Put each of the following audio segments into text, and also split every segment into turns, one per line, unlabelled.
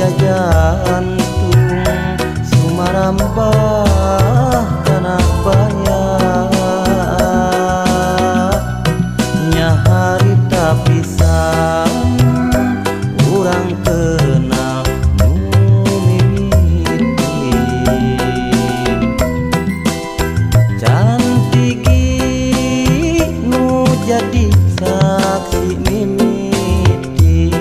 Jajantung sumarambah kana baya nyaharita pisan urang kenal nu mimiti cantiki nu jadi saksi mimiti.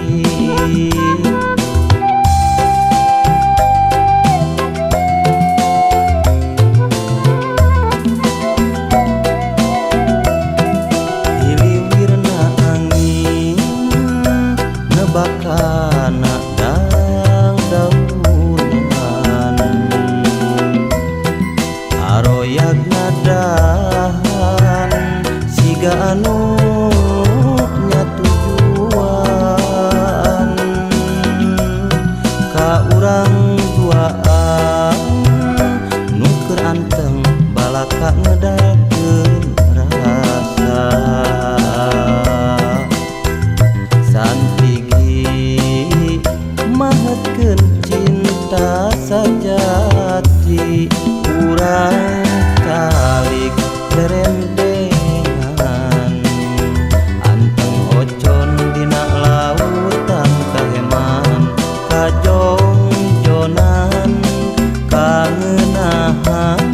Bakana dangdaunan aroyag nadahan siga anu nyatujuan ka urang duaan nu keur anteng balaka ngedalkeun rasa mahetkeun cinta sajati urang calik lerendengan anteng ocon dina lautan kaheman kajongjonan kangeunahan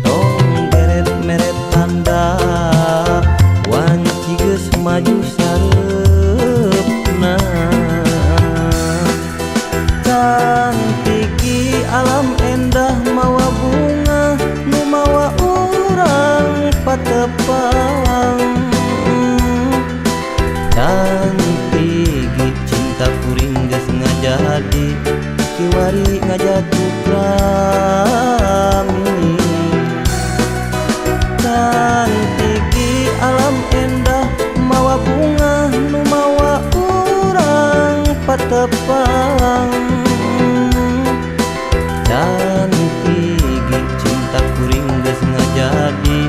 tong geret meret tanda wanci geus maju sareupna. Cantiki alam endah mawa bunga nu mawa urang patepang cantiki cinta kuring geus ngajadi kiwari ngajatuh rami. Cantiki alam endah mawa bunga nu mawa urang patepang cantiki cinta kuring geus ngajadi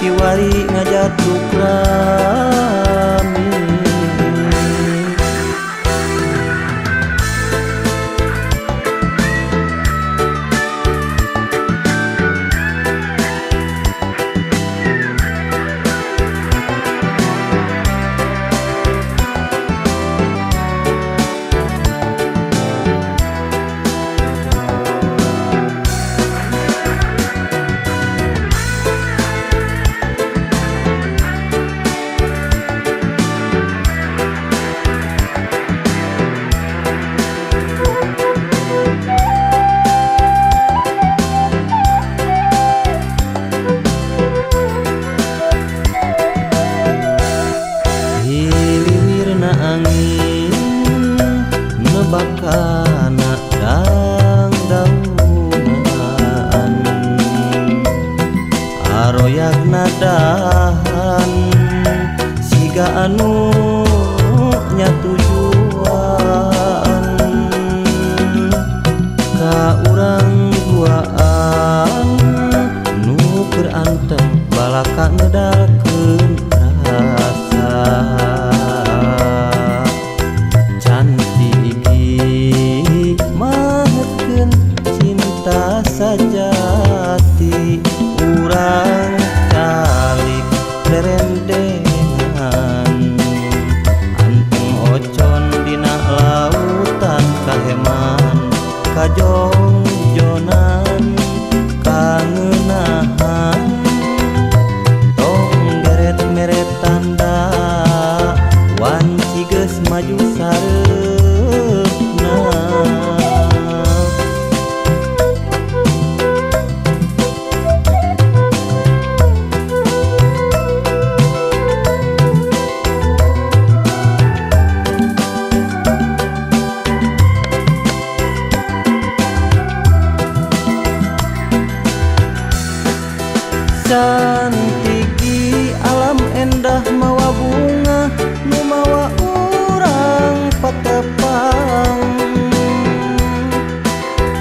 kiwari ngajatuh rami. Angin nebakana dangdaunan aroyag nadahan siga anu nyatujuan ka urang duaan nu keur anteng balaka ngedalkeun rasa. Cantiki mahetkeun cinta sajati urang calik lerendengan anteng ocon dina lautan kaheman kajongjonan kangeunahan tong geret meret tanda wanci geus maju sareupna. Cantiki alam endah mawa bunga nu mawa urang patepang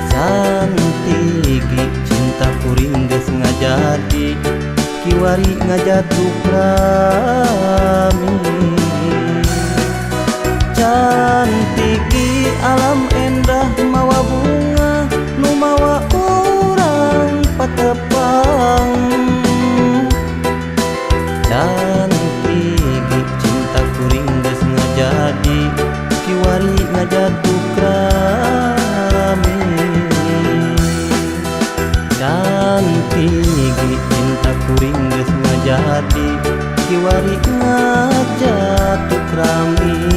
cantiki cinta kuring geus ngajadi kiwari ngajatuh rami. Cantiki alam Cantigi cinta kuring geus ngajadi, kiwari ngajatuk rami.